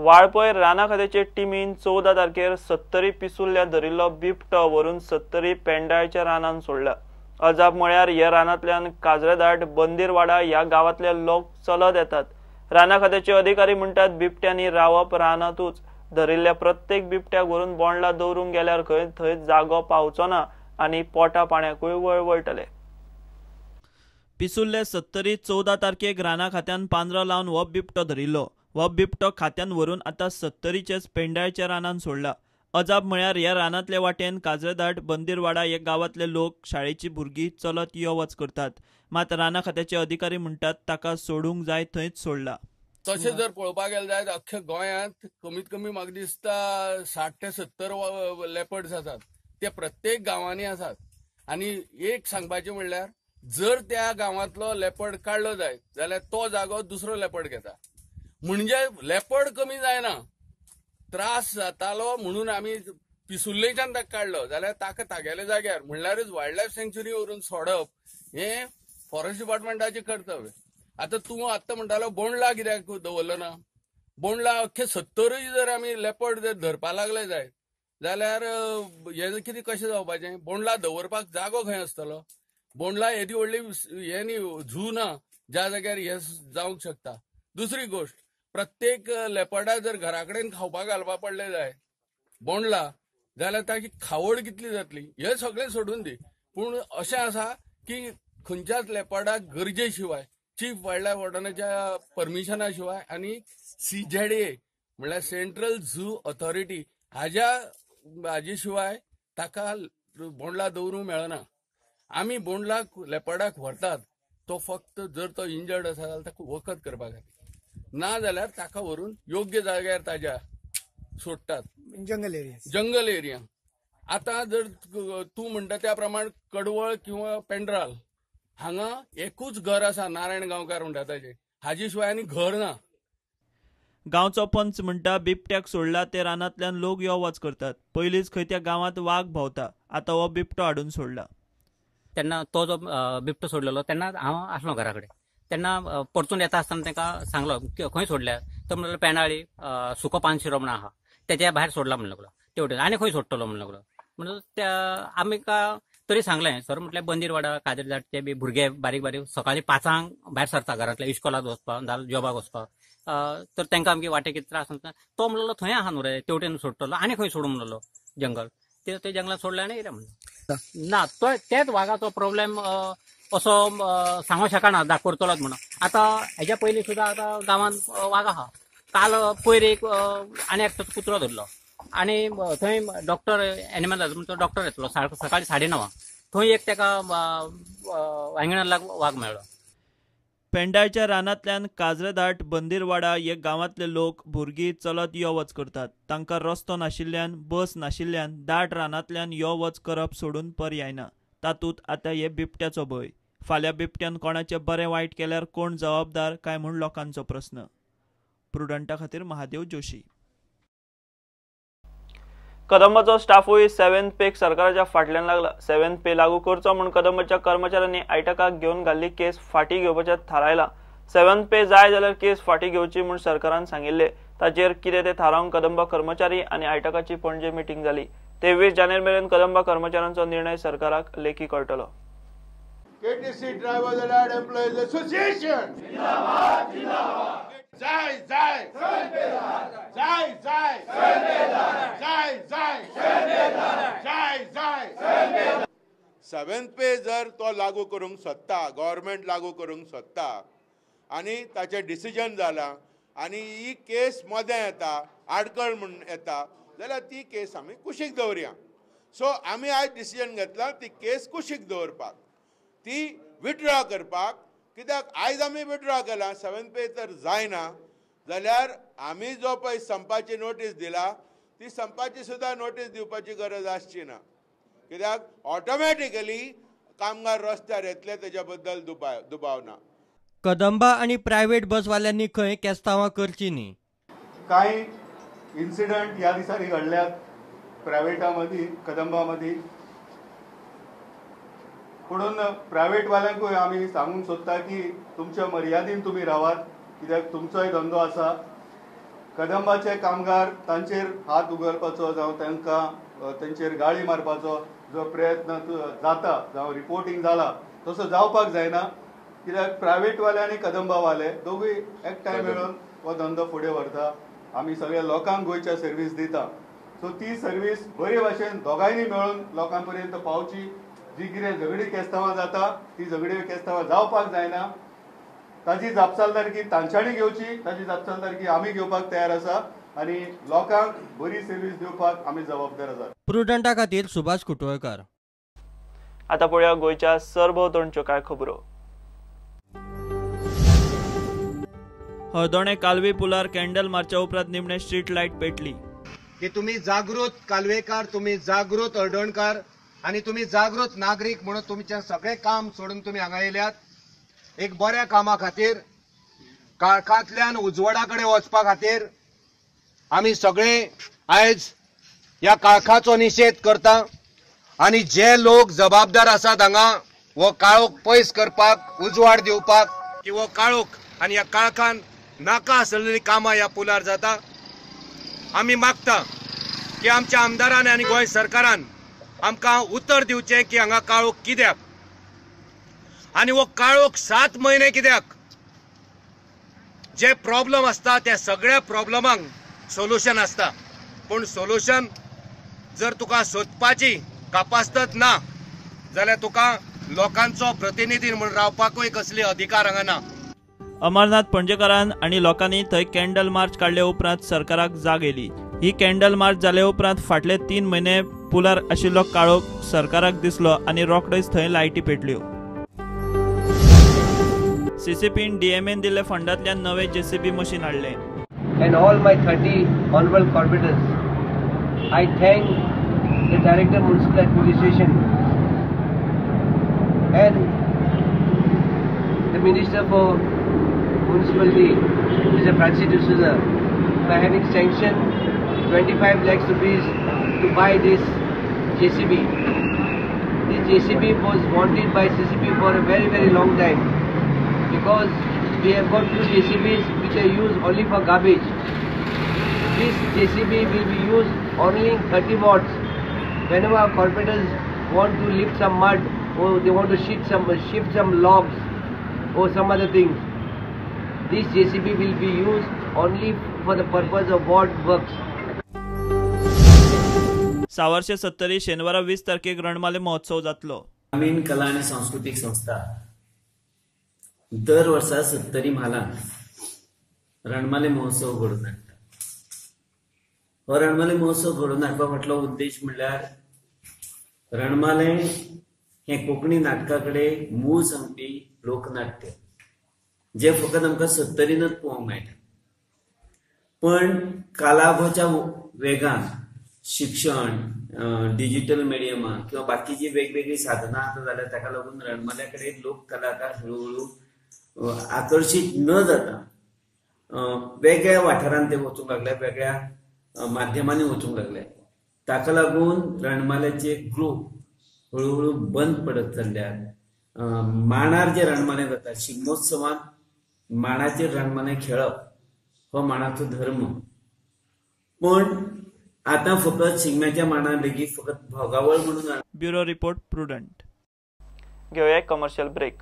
वाळपय राना खात्याचे टिमीन 14 तारखेर सत्तरी पिसुल्ल्या धरिल्लो बिबटो व्हरून सत्तरी पेंडाळच्या रानान सोडला. अजाप म्हळ्यार ह्या रानांतल्यान काजरेदाट बंदीरवाडा ह्या गांवांतले लोक चलत येतात. राना खात्याचे अधिकारी म्हणटात बिबट्यांनी रावप रानांतूच. धरिल्ल्या प्रत्येक बिबट्याक व्हरून बोंडला दवरूंक गेल्यार खंय थंय जागो पावचो ना आनी पोटा पाण्याकूय वळवळटले. पिसुल्ले सत्तरी 14 तारखेक राना खात्यान पांजरो लावन हो बिबटो धरिल्लो. हो बिबटो खात्यान व्हरून आतां सत्तरीचेच पेंडाळच्या रानान सोडला. अजाप म्हळ्यार ह्या रानांतले वाटेन काजरेदाट बंदीरवाडा ह्या गांवांतले लोक शाळेची भुरगीं चलत यो वच करतात. मात राना खात्याचे अधिकारी म्हणटात ताका सोडूंक जाय थंयच सोडला. तशें जर पळोवपाक गेलें जायत अख्ख्या गोंयांत कमीत कमी म्हाका दिसता 60 ते 70 लेपर्ड्स आसात, ते प्रत्येक गांवांनी आसात. आनी एक सांगपाचें म्हणल्यार जर त्या गांवांतलो लेपर्ड काडलो जायत जाल्यार तो जागो दुसरो लेपर्ड घेता. म्हणजे लेपर्ड कमी जायना, त्रास जातालो म्हणून आमी पिसुल्लेच्यान ताका काडलो जाल्यार ताका तागेल्या जाग्यार म्हणल्यारच वायल्ड लायफ सँक्च्युरी व्हरून सोडप हें फॉरेस्ट डिपार्टमेंटाचें कर्तव्य. आतां तूं आत्तां म्हणटालो बोंडला कित्याक दवरलो ना, बोंडला अख्खे 70 जर आमी लेपर्ड जर धरपा लागले जायत जाल्यार हें कितें कशें जावपाचें? बोंडला दवरपाक जागो खंय आसतलो? बोंडला येदी व्हडली हें न्ही, झू ना ज्या जाग्यार हें जावंक शकता. दुसरी गोश्ट, प्रत्येक लेपर्डा जर घरा कडेन खावपाक घालपा पडले जाय बोंडला जाल्यार ताची खावड कितली जातली हें सगळें सोडून दी. पूण अशें आसा की खंयच्याच लेपर्डाक गरजे शिवाय चीफ वायल्ड लायफ वॉर्डनाच्या परमिशना शिवाय आनी CZA म्हणल्यार सेंट्रल झू ऑथॉरिटी हाजे शिवाय ताका बोंडला दवरूंक मेळना. आमी बोंडलाक लेपर्डाक व्हरतात तो फक्त जर तो इंजर्ड आसा जाल्यार ताका वखद करपा खातीर, ना जाल्यार ताका व्हरून योग्य जाग्यार ताज्या सोडटात, जंगल एरिया. जंगल एरिया आतां जर तूं म्हणटा त्या प्रमाण कडवळ किंवा पेंड्राल हांगा एकूच घर आसा, नारायण गांवकार म्हणटा ताजे, हाजे शिवाय आनी घर ना. गांवचो पंच म्हणटा बिबट्याक सोडला ते रानांतल्यान लोक यो वच करतात. पयलींच खंय त्या गांवांत वाग भोंवता, आतां हो बिबटो हाडून सोडला. तेन्ना तो जो बिबटो सोडलेलो तेन्ना हांव आसलो घरा कडेन. तेन्ना परतून येता आसतना तांकां सांगलो खंय सोडल्या, तो म्हणलो पेंडाळी सुको पानशिरो म्हणून आहा तेच्या भायर सोडला म्हणून लागलो. तेवटेन आनी खंय सोडटलो म्हणून लागलो. म्हणून त्या आमी तरी सांगलें सर म्हटल्यार बंदीरवाडा काजरेदाटचे बी भुरगे बारीक बारीक सकाळी 5 भायर सरता घरांतल्या इस्कोलाक वचपाक जाल्यार जॉबाक वचपाक, तर तांकां आमगे वाटेक कितें त्रास आसता. तो म्हणलो थंय आहा न्हू रे तेवटेन सोडटलो आनी खंय सोडूं म्हणलो जंगल, ते जंगलात सोडलें आनी येयलें म्हणून ना. तो तेच वागाचो प्रोब्लेम असो सांगू शकना दाखोवतलोच म्हणून. आतां हेज्या पयलीं सुद्दां आतां गांवांत वाग आहा. काल पयर एक आनी एकटो कुत्रो धरलो आनी थंय डॉक्टर एनिमल तो डॉक्टर येतलो सकाळी 9:30 थंय एक ताका वांगणाक वाग मेळ्ळो. पेंडाळच्या रानांतल्यान काजरेदाट बंदीरवाडा हे गांवांतले लोक भुरगीं चलत यो वच करतात. तांकां रस्तो नाशिल्ल्यान बस नाशिल्ल्यान दाट रानांतल्यान यो वच करप सोडून पर्याय ना. तातूंत आतां हे बिबट्याचो भंय. फाल्यां बिबट्यान कोणाचें बरें वायट केल्यार कोण जबाबदार काय म्हूण लोकांचो प्रस्न. प्रुडंटा खातीर महादेव जोशी. कदंबाचो स्टाफूय 7th पेक सरकाराच्या फाटल्यान लागला. 7th पे लागू करचो म्हूण कदंबाच्या कर्मचाऱ्यांनी आयटकाक घेवन घाल्ली केस फाटीं घेवपाचें थारायलां. 7th पे जाय जाल्यार केस फाटीं घेवची म्हूण सरकारान सांगिल्लें. ताचेर कितें तें थारावंक कदंबा कर्मचारी आनी आयटकाची पणजे मिटींग जाली. 23 जानेर मेरेन कदंबा कर्मचाऱ्यांचो निर्णय सरकाराक लेखी कळटलो. KTC Drivers Allied Employees Association जिंदाबाद जिंदाबाद. जाय जाय जाय जाय जाय जाय जाय जाय. 7th पे जर तो लागू करूंक सोदता, गव्हर्मेंट लागू करूंक सोदता आनी ताचें डिसिजन जालां आनी ही केस मदें येता, आडकळ म्हूण येता जाल्यार ती केस आमी कुशीक दवरया. सो आमी आयज डिसिजन घेतला ती केस कुशीक दवरपाक, ती विड्रॉ करपाक. कित्याक आयज आमी विड्रॉ केला, 7th पे तर जायना जाल्यार आमी जो पळय संपाची नोटीस दिला ती संपाची सुद्दां नोटीस दिवपाची गरज आसची ना. कित्याक ऑटोमॅटिकली कामगार रस्त्यार येतले तेज्या बद्दल दुबाव ना. कदंबा आनी प्रायव्हेट बसवाल्यांनी खंय केस्तांवां करची न्ही. कांय इन्सिडंट ह्या दिसांनी घडल्यात प्रायव्हेटा मदीं, कदंबा मदीं. पुणून प्रायव्हेटवाल्यांकूय आमी सांगूंक सोदता की तुमच्या मर्यादीन तुमी रावात, कित्याक तुमचोय धंदो आसा. कदंबाचे कामगार तांचेर हात उगलपाचो जावं तांकां तांचेर गाळी मारपाचो जो प्रयत्न जाता जावं रिपोर्टींग जाला तसो जावपाक जायना, कित्याक प्रायवेटवाले आनी कदंबावाले दोगूय एकठांय मेळून हो धंदो फुडें व्हरता. आमी सगळ्या लोकांक गोंयच्या सर्वीस दिता, सो ती सर्वीस बरे भाशेन दोगांयनी मेळून लोकां पर्यंत पावची. जी कितें झगडी केस्तांवां जाता ती झगडी केस्तांवां जावपाक जायना, ताजी जापसालदारकी तांच्यांनी घेवची, ताजी जापसालदारकी आमी घेवपाक तयार आसा आनी लोकांक बरी सर्वीस दिवपाक आमी जबाबदार आसात. प्रुडंटा खातीर सुभाष कुटवळकार. आतां पळोवया गोंयच्या सरभोंवतणच्यो कांय खबरो. हळदोणे कालवी पुलार कॅन्डल मार्चा उपरांत निमणे स्ट्रीट लायट पेटली. की तुम्ही जागृत कालवेकार, तुम्ही जागृत हळदोणकार आनी तुम्ही जागृत नागरीक म्हणून तुमचें सगळें काम सोडून तुमी हांगा येयल्यात एक बऱ्या कामा खातीर, काळखांतल्यान उजवाडा कडेन वचपा खातीर आमी सगळे आयज ह्या काळखाचो निशेध करता आनी जे लोक जबाबदार आसात हांगा हो काळोख पयस करपाक, उजवाड दिवपाक, की हो काळोख आनी ह्या काळखान नाका आसलेली कामां ह्या पुलार जाता. आमी मागता की आमच्या आमदारान आनी गोंय सरकारान आमकां उतर दिवचें की हांगा काळोख कित्याक आनी हो काळोख 7 म्हयने कित्याक. जे प्रॉब्लम आसता त्या सगळ्या प्रॉब्लमांक सोल्युशन आसता, पूण सोल्युशन जर तुका सोदपाची कापास्तत ना जाल्यार तुका लोकांचो प्रतिनिधी म्हणून रावपाकूय कसली अधिकार हांगा ना. अमरनाथ पणजेकारान आनी लोकांनी थंय कॅन्डल मार्च काडले उपरांत सरकाराक जाग येयली. ही कॅन्डल मार्च जाले उपरांत फाटले 3 म्हयने पुलार आशिल्लो काळोख सरकाराक दिसलो आनी रोखडोच थंय लायटी पेटल्यो. सीसीपीन डीएमएन दिल्ले फंडांतल्यान नवे जेसीबी मशीन हाडलें. And all my 30 honorable corporators, I thank the Director Municipal Administration and the Minister for Municipality, Mr. Francis D'Souza, by having sanctioned 25 lakhs rupees to buy this JCB. This JCB was wanted by CCP for a very, very long time because we have got 2 JCBs which are used only for garbage. This JCB will be used only in 30 watts. Whenever our corporators want to lift some mud or they want to shift some logs or some other things, this JCB will be used only for the purpose of ward works. सावर्शे सत्तरी शेनवारा 20 तारखेक रणमाले महोत्सव जातलो. ग्रामीण कला आनी सांस्कृतीक संस्था दर वर्सा सत्तरी म्हालांत रणमाले महोत्सव घडोवन हाडटा. हो रणमाले महोत्सव घडोवन हाडपा फाटलो उद्देश म्हणल्यार रणमाले हें कोंकणी नाटका कडेन मूळ सांगपी लोकनाट्य जें फकत आमकां सत्तरीनच पळोवंक मेळटा, पण कालाभोच्या वेगान शिक्षण, डिजिटल मिडियमां किंवा बाकीची वेगवेगळी साधनां आतां जाल्यार ताका लागून रणमाल्या कडेन लोक कलाकार हळूहळू आकर्शीत न जाता वेगळ्या वाठारांत ते वचूंक लागले, वेगळ्या माध्यमांनी वचूंक लागले. ताका लागून रणमाल्याचे ग्रुप हळूहळू बंद पडत चल्ल्यात. माणार जे रणमाले जाता, शिगमोत्सवांत माणाचेर रणमाले खेळप हो माणाचो धर्म, पूण आतां फकत शिगम्याच्या माणार लेगीत फकत भोगावळ म्हणून. Bureau report, Prudent. घेवया कमर्शियल ब्रेक.